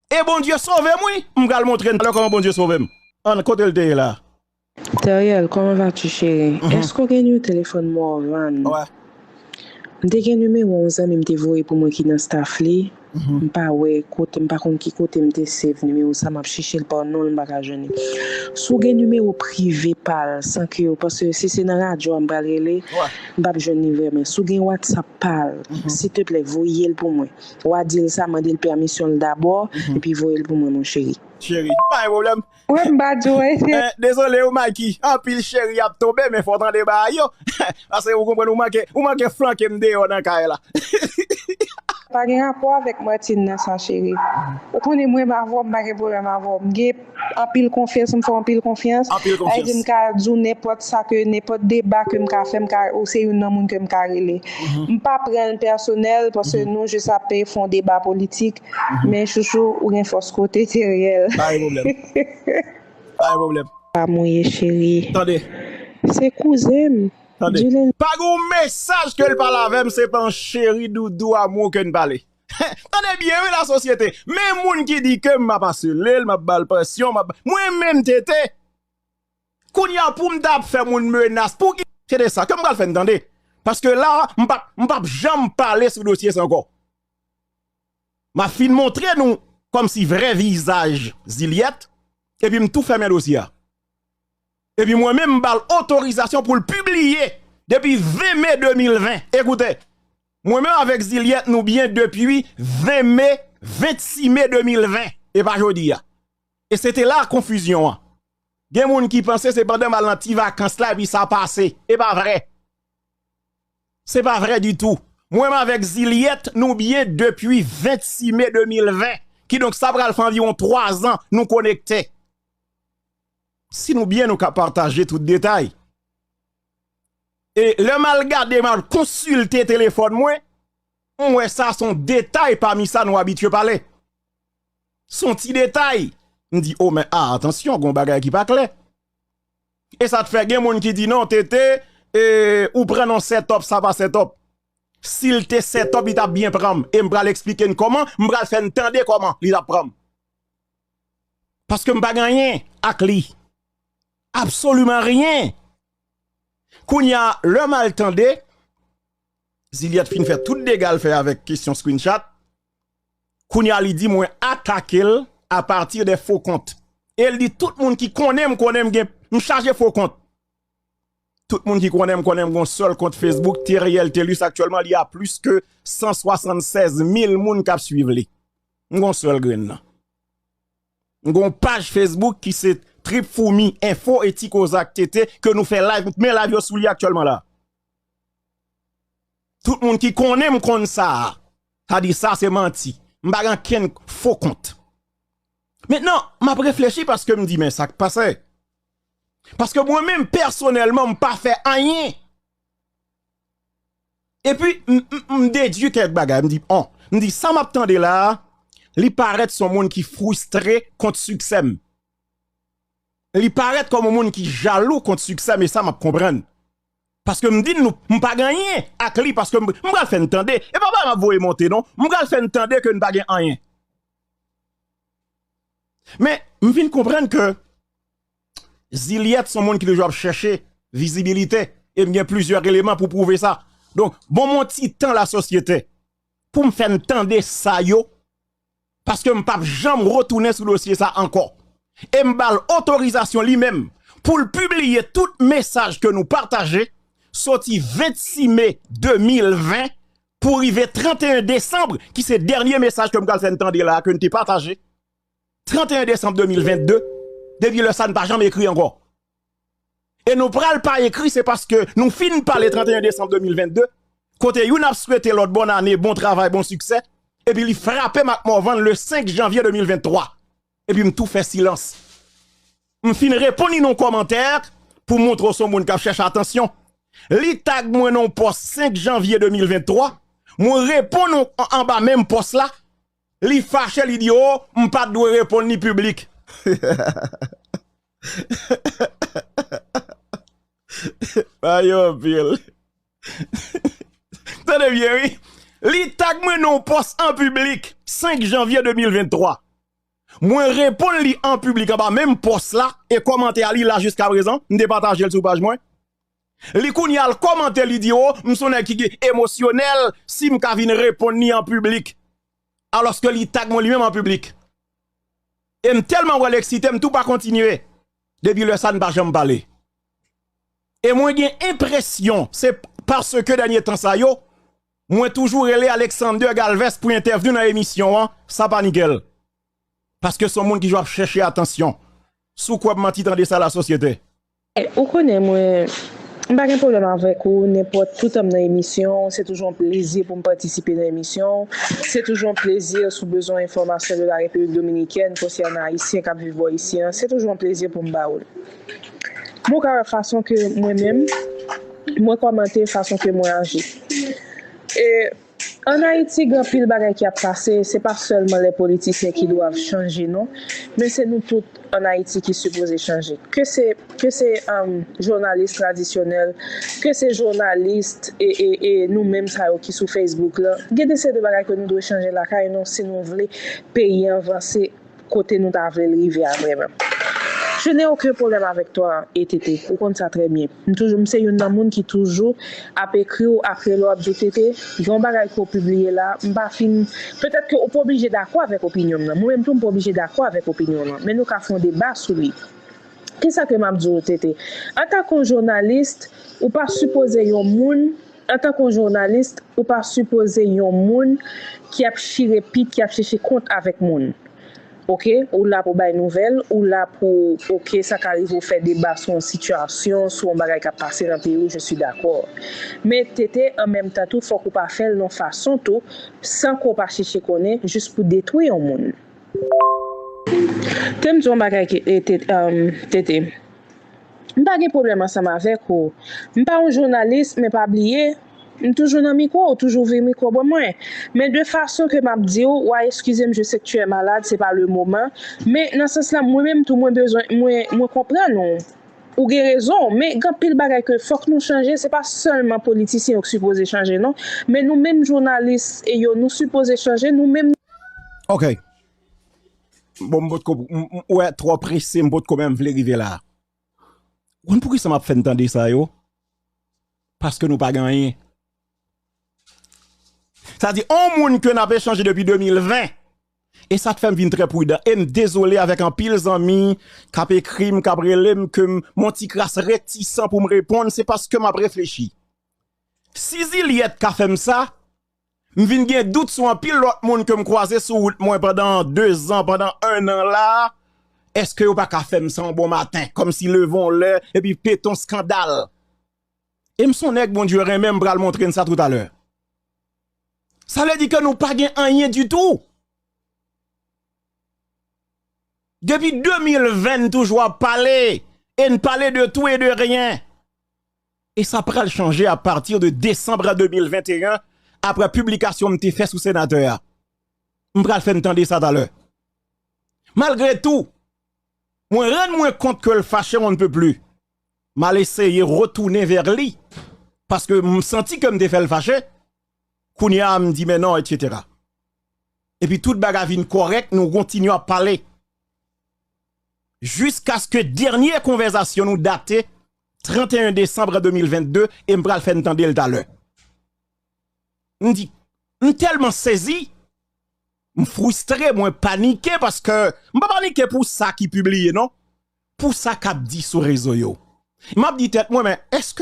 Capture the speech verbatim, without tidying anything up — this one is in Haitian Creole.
E Bondye sove m, wi. M pral montre n talè kòman Bondye sove m. Ann, kote l te ye la? Teriel, comment vas-tu, chéri? Èske w gen nimewo telefòn Morvan? Wè. M te gen nimewo yon zanmi m te voye pou mwen ki nan staff li. M pa wè kote, m pa konn ki kote m te save nimewo sa, m ap chèche l pa non l, m pa ka jwenn li. Si w gen nimewo prive pa l, san ke yo, paske si se nan radyo a m pral rele, m p ap jwenn li vrèman. Si w gen WhatsApp pa l, silteplè, voye l pou mwen. W a di l sa, mande l pèmisyon l dabò, epi voye l pou mwen, mon chéri. Cheri, pa gen pwoblèm. Wè, m pa di w, wè. Eh, dezole, ou Mikey. Anpil cheri ap tonbe, men fò w tande bagay yo. Paske ou konprann, ou manke, ou manke flanke m deyò nan kay la. Pa gen rapò avèk Martine nan sa, cheri. Ou konnen mwen, m avè w, m pa gen pwoblèm avè w. M gen anpil konfyans, m fè w anpil konfyans. Anpil Sa vle di m konfyans. Ka di w nenpòt sa ke, nenpòt deba ke m ka fè, m ka, ou se youn nan moun ke m ka rele. M pa pran l pèsonèl, paske nou jis ap fè yon deba politik. Men chouchou, ou gen fòs kote, Teriel. Pa gen pwoblèm. Pa gen pwoblèm. Pa mouye, cheri. Tande. Se kouzen m. Tande. Di l. Pa gen yon mesaj ke l pale avè m, se pa yon cheri, doudou, amou ke n pale. Tande byen, wi, lasosyete. Men moun ki di ke m ap asele l, m ap ba l presyon, m ap, mwen menm, Tete. Kounye a, pou m ta ap fè moun menas, pou ki, se de sa ke m pral fè n tande. Paske la, m p ap, m p ap janm pale sou dosye sa ankò. M ap fin montre nou kòmsi vrè vizaj Zilyèt, epi m tou fèmen dosye a. Epi mwen menm, m ba l otorizasyon pou l pibliye depi ven me de mil ven. Ekoute, mwen menm avèk Zilyèt, nou byen depi ven me, vennsis me de mil ven, e pa jodi a. E se te la konfizyon an. Gen moun ki panse se pandan m al nan ti vakans la epi sa pase. E pa vrè. Se pa vrè ditou. Mwen menm avèk Zilyèt, nou byen depi vennsis me de mil ven. Kidonk, sa pral fè anviwon twa zan nou konekte. Si nou byen, nou ka pataje tout detay. E lè m al gade, m al konsilte telefòn mwen, m wè sa se yon detay pami sa nou abitye pale. Se yon ti detay. M di, o, men, a, atansyon, gen yon bagay ki pa klè. E sa t fè gen moun ki di, non, Tete, e, ou pran non set up, sa pa set up. Si l te set up, li t ap byen pran m. E m pral eksplike n kòman, m pral fè n tande kòman li t ap pran m. Paske m pa gen anyen ak li. Absoliman rien. Kounye a, lè m al tande, Zilyèt fin fè tout dega l fè avèk kesyon screenshot. Kounye a, li di mwen atake l apati de fo kont. E l di tout moun ki konnen m, konnen m gen, m chaje fo kont. Tout moun ki konnen m, konnen m gon sèl kont Facebook, Teriel Thelus, aktyèlman, li a plis ke san swasannsèz mil moun k ap swiv li. M gon sèl grenn nan. M gon paj Facebook ki se Trip Foumi Enfo e Ti Koza ak Tete ke nou fè live, men live yo sou li aktyèlman la. Tout moun ki konnen m konn sa a. Sa di sa se manti. M pa gen ankenn fo kont. Mentnan, m ap reflechi paske m di, men sa k pase? Paske mwen menm, pèsonèlman, m pa fè anyen. Epi, m, m, m dedui kèk bagay. M di, on, m di, sa m ap tande la a, li parèt se yon moun ki fristre kont siksè m. Li parèt kòm yon moun ki jalou kont siksè m, e sa m ap konprann. Paske m di nou, m pa gen anyen ak li, paske m, m pral fè n tande. E pa bagay m ap voye monte, non. M pral fè n tande ke n pa gen anyen. Men, m vin konprann ke Zilyèt se yon moun ki toujou ap chèche vizibilite, e m gen plizyè eleman pou pwouve sa. Donk, bon, m yon ti tan lasosyete pou m fè n tande sa yo, paske m p ap janm retounen sou dosye sa ankò. E m ba l otorizasyon li menm pou l pibliye tout mesaj ke nou pataje soti vennsis me de mil ven pou rive tranteyen desanm, ki se dènye mesaj ke m pral fè n tande la a, ke n te pataje. Tranteyen desanm de mil vennde, depi lè sa n pa janm ekri ankò. E nou pral pa ekri, se paske nou fin pale tranteyen desanm de mil vennde, kote youn ap swete lòt bòn ane, bon travay, bon siksè, epi li frape m ak Morvan le senk janvye de mil venntwa. Epi m tou fè silans. M fin reponn li nan yon kòmantè pou montre w se yon moun k ap chèche atansyon. Li tag mwen nan yon pòs senk janvye de mil venntwa. Mwen reponn an, anba menm pòs la. Li fache, li di, o, m pa t dwe reponn li piblik. Ba yo anpil. Tande byen, wi. Li tag mwen nan yon pòs an piblik, senk janvye de mil venntwa. Mwen reponn li an piblik anba menm pòs la, e kòmantè a li la jiska prezan, m te pataje l sou paj mwen. Li kounye a al kòmante, li di, "O, m se yon nèg ki emosyonèl, si m ka vin reponn li an piblik." Alòske li tag mwen li menm an piblik. E m tèlman wè l eksite, m tou pa kontinye. Depi lè sa, n pa janm pale. E mwen gen enpresyon, se paske dènye tan sa yo, mwen toujou rele Alexander Galvez pou entèvyou nan emisyon an, sa pa nikel. Paske se yon moun ki jwe ap chèche atansyon. Si w kwè m manti, tande sa, lasosyete. Ou konnen mwen, m pa gen pwoblèm avèk ou, nenpòt, toutan m nan emisyon w, se toujou yon plezi pou m patisipe nan emisyon w, se toujou yon plezi si w bezwen enfòmasyon de la Repiblik Dominikèn konsènan Ayisyen k ap viv bò isi an, se toujou yon plezi pou m ba ou l. Men w ka wè fason ke mwen menm, mwen kòmante, fason ke mwen aji. E Ann Ayiti, gen anpil bagay ki ap pase, se pa sèlman lè politisyen ki dwe chanje non, men se nou tout ann Ayiti ki sipoze chanje. Ke se, ke se um, jounalis tradisyonèl, ke se jounalis e, e, e nou menm sa yo ki sou Facebook la, gen de seri de bagay ke nou dwe chanje lakay nou si nou vle peyi an vanse kote nou ta vle l rive a vrèman. Je n'ai aucun problème avec toi, E T T. Ou konn sa trè byen. M toujou, m se youn nan moun ki toujou ap ekri w, ap rele w, ap di w, T T, gen yon bagay ke w pibliye la, m pa fin, petèt ke ou pa oblije dakò avèk opinyon m nan. Mwen menm tou, m pa oblije dakò avèk opinyon w lan. Men nou ka fè yon deba sou li. Kisa ke m ap di w, T T? Antanke yon jounalis, ou pa sipoze yon moun, antanke yon jounalis, ou pa sipoze yon moun ki ap chire pit, ki ap chèche kont avèk moun. Oke, ou la pou bay nouvèl, ou la pou, oke, sa ka rive w fè deba sou yon sitiyasyon, sou yon bagay k ap pase nan peyi w, je suis d'accord. Men T T, an menm tan tou, fòk ou pa fè l yon fason tou, san ke w pa chèche konnen, jis pou detwi yon moun. Te m di yon bagay ke, e, T T, um, T T. M pa gen pwoblèm ansanm avèk ou. M pa yon jounalis, men pa bliye, m toujou nan mikwo, ou toujou vire mikwo ban mwen. Men de fason ke m ap di w, w a eskize m, je sais que tu es malade, c'est pas le moment. Men nan sans la, mwen menm tou, mwen bezwen, mwen, mwen konprann ou. Ou gen rezon, men gen anpil bagay ke fòk nou chanje, se pa sèlman politisyen yo ki sipoze chanje non, men nou menm jounalis e yo, nou sipoze chanje, nou menm. Ok. Bon, m potko, m, m, ou wè, twò prese, m potko menm vle rive la. Ou konn poukisa m ap fè n tande sa yo? Paske nou pa gen anyen. Sa di, on moun ke n ap echanje depi de mil ven. E sa t fè m vin trè pridan. E m dezole avèk anpil zanmi k ap ekri m, k ap rele m, ke m, m on ti kras retisan pou m reponn, se paske m ap reflechi. Si Zilyèt ka fè m sa, m vin gen dout sou anpil lòt moun ke m kwaze sou wout mwen pandan de zan, pandan en an la, èske yo pa ka fè m sa yon bon maten, kòmsi leve yon lè, epi pete yon skandal? E m se yon nèg Bondye renmen, m pral montre n sa toutalè. Sa vle di ke nou pa gen anyen ditou. Depi de mil ven, n toujou ap pale, e n pale de tou e de ryen. E sa pral chanje apati de desanm de mil venteyen, apre piblikasyon m te fè sou senatè a. M pral fè n tande sa talè. Malgre tou, mwen rann mwen kont ke l fache on ne peut plus. M al eseye retounen vè li, paske m santi ke m te fè l fache. Kounye a, m di, "Men non, etsetera." Epi tout bagay vin kòrèk, nou kontinye ap pale. Jiskaske dènye konvèsasyon nou date trannteyen desanm de mil vennde, e m pral fè n tande l talè. M di, m tèlman sezi, m fristre, mwen panike, paske m pa panike pou sa ki pibliye, non. Pou sa k ap di sou rezo yo. M ap di tèt mwen, men èske